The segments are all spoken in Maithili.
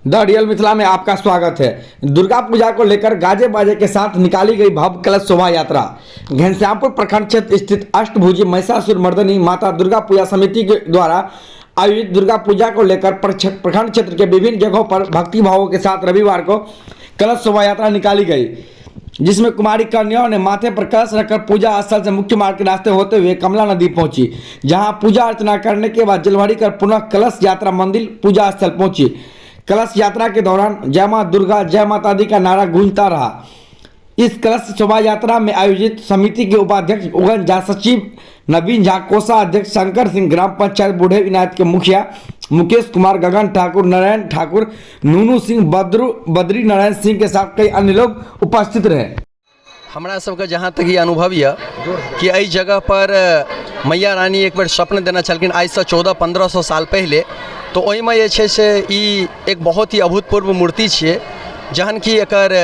The real Mithila में आपका स्वागत है। दुर्गा पूजा को लेकर गाजे बाजे के साथ निकाली गई भव्य कलश शोभा यात्रा। घनश्यामपुर प्रखंड क्षेत्र स्थित अष्टभुजी महिषासुर मर्दिनी माता दुर्गा पूजा समिति के द्वारा आयोजित दुर्गा पूजा को लेकर प्रखंड क्षेत्र के विभिन्न जगहों पर भक्ति भावों के साथ रविवार को कलश शोभा यात्रा निकाली गई, जिसमें कुमारी कन्याओं ने माथे पर कलश रखकर पूजा स्थल से मुख्य मार्ग के रास्ते होते हुए कमला नदी पहुंची, जहां पूजा अर्चना करने के बाद जलभरी कर पुनः कलश यात्रा मंदिर पूजा स्थल पहुंची। कलश यात्रा के दौरान जय मां दुर्गा, जय माता दी का नारा गूंजता रहा। इस कलश शोभा यात्रा में आयोजित समिति के उपाध्यक्ष उगन झा, सचिव नवीन झा, कोषाध्यक्ष शंकर सिंह, ग्राम पंचायत बूढ़े विनायक के मुखिया मुकेश कुमार, गगन ठाकुर, नारायण ठाकुर, नूनू सिंह, बद्री नारायण सिंह के साथ कई अन्य लोग उपस्थित रहे। हमरा सबके जहाँ तक ई अनुभव यऽ कि एहि जगह पर मैया रानी एक बेर स्वप्न देने छलखिन आइसँ 1400-1500 साल पहिले, तऽ ओहिमे जे छै से ई एक बहुत ही अभूतपूर्व मूर्ति छियै, जहन कि एकर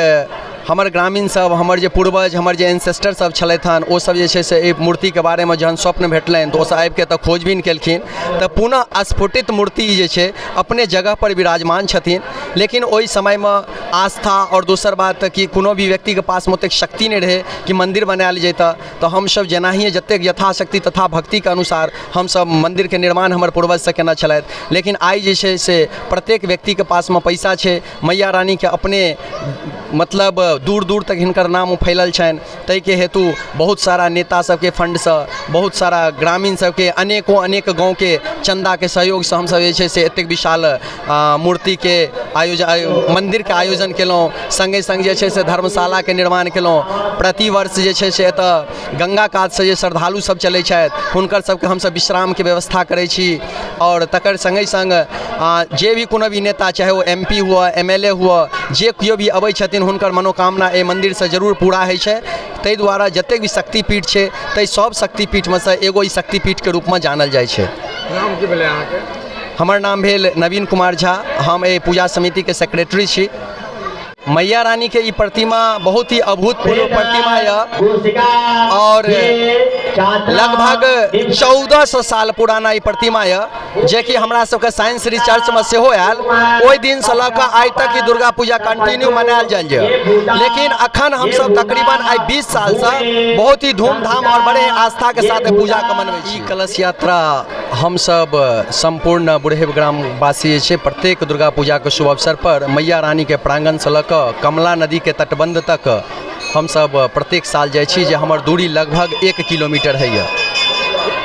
हमर ग्रामीण सब, हमर जे पूर्वज, हमर जे एंसेस्टर सब छलथि हन, ओ सब जे छै से एहि मूर्तिके बारेमे जहन स्वप्न भेटलनि तऽ ओसब आबिके एतऽ खोजबीन केलखिन, तऽ पुनः स्फुटित मूर्ति जे छै अपने जगहपर विराजमान छथिन। लेकिन ओहि समयमे आस्था आओर दोसर बात कि कोनो भी व्यक्तिके पासमे ओतेक शक्ति नहि रहै कि मन्दिर बनायल जैतऽ, तऽ हमसब जेनाहिए जतेक यथाशक्ति तथा भक्तिके अनुसार हमसब मन्दिरके निर्माण हमर पूर्वजसँ केने छलथि। लेकिन आइ जे छै से प्रत्येक व्यक्तिके पासमे पैसा छै, मैया रानीके अपने मतलब दूर दूर तक हिनकर नाम फैलल छनि, ताहिके हेतु बहुत सारा नेता सबके फण्डसँ, बहुत सारा ग्रामीण सबके, अनेको अनेक गाँवके चन्दाके सहयोगसँ हमसब जे छै से एतेक विशाल मूर्तिके आयोजन, मन्दिरके आयोजन केलहुँ। सङ्गे सङ्ग जे छै से धर्मशालाके निर्माण केलहुँ। प्रतिवर्ष जे छै से एतऽ गङ्गा कातसँ जे श्रद्धालु सब चलै छथि, हुनकर सबके हमसब विश्रामके व्यवस्था करै छी। आओर तकर सङ्गे सङ्ग जे भी कोनो भी नेता, चाहे ओ एम पी हुअ, एम एल ए हुअ, जे केओ भी अबै छथिन, हुनकर मनोकामना एहि मन्दिरसँ जरूर पूरा होइ छै। ताहि दुआरे जतेक भी शक्तिपीठ छै, ताहि सब शक्तिपीठमे सँ एगो ई शक्तिपीठके रूपमे जानल जाइ छै। नाम की भेलै अहाँके? हमर नाम भेल नवीन कुमार झा। हम एहि पूजा समितिके सेक्रेटरी छी। मैया रानीके ई प्रतिमा बहुत ही अभूतपूर्व प्रतिमा यऽ आओर लगभग 1400 साल पुराना ई प्रतिमा यऽ, जेकि हमरा सबके साइंस रिसर्चमे सेहो आयल। ओहि दिनसँ लऽ कऽ आइ तक ई दुर्गा पूजा कंटिन्यू मनायल जाइए, लेकिन अखन हमसब तकरीबन आइ 20 सालसँ बहुत ही धूमधाम आओर बड़े आस्थाके साथ पूजाके मनबै छी। कलश यात्रा हमसब सम्पूर्ण बुढ़ेब ग्रामवासी जे छै प्रत्येक दुर्गा पूजाके शुभ अवसर पर मैया रानीके प्राङ्गणसँ लऽ कऽ कमला नदीके तटबन्ध तक हमसब प्रत्येक साल जाइ छी, जे हमर दूरी लगभग 1 किलोमीटर होइए।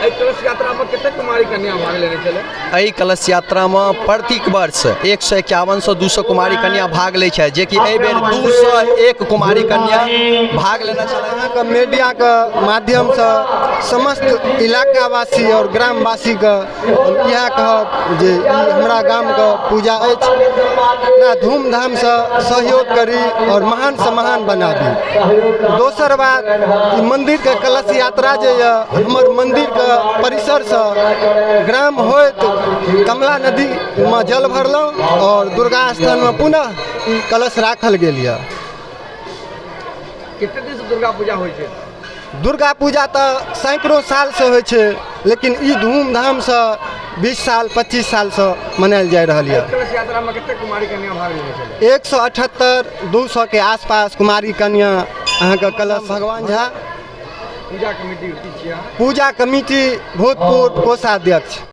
एहि कलश यात्रामे कतेक कुमारी कन्या भाग लेने छलै? एहि कलश यात्रामे प्रत्येक वर्ष 151सँ 200 कुमारी कन्या भाग लै छथि, जेकि एहि बेर 201 कुमारी कन्या भाग लेने छलथि। अहाँके मीडियाके माध्यमसँ समस्त इलाकावासी आओर ग्रामवासीके हम इएह कहब जे ई हमरा गामके पूजा अछि, एकरा धूमधामसँ सहयोग करी आओर महानसँ महान बनाबी। दोसर बात, ई मन्दिरके कलश यात्रा जे यऽ, हमर मन्दिरके परिसरसँ ग्राम होइत कमला नदीमे जल भरलहुँ आओर दुर्गा स्थानमे पुनः ई कलश राखल गेल यऽ। कते दिनसँ दुर्गा पूजा होइ छै? दुर्गा पूजा तऽ सैकड़ो सालसँ होइ छै, लेकिन ई धूमधामसँ 20 साल 25 सालसँ मनायल जा रहल यऽ। कलश यात्रामे कते कुमारी कन्या भाग लेने छलै? 178 200के आसपास कुमारी कन्या अहाँके कलश। भगवान झा। पूजा कमिटी की छियै अहाँ? पूजा कमिटी भूतपूर्व कोषाध्यक्ष।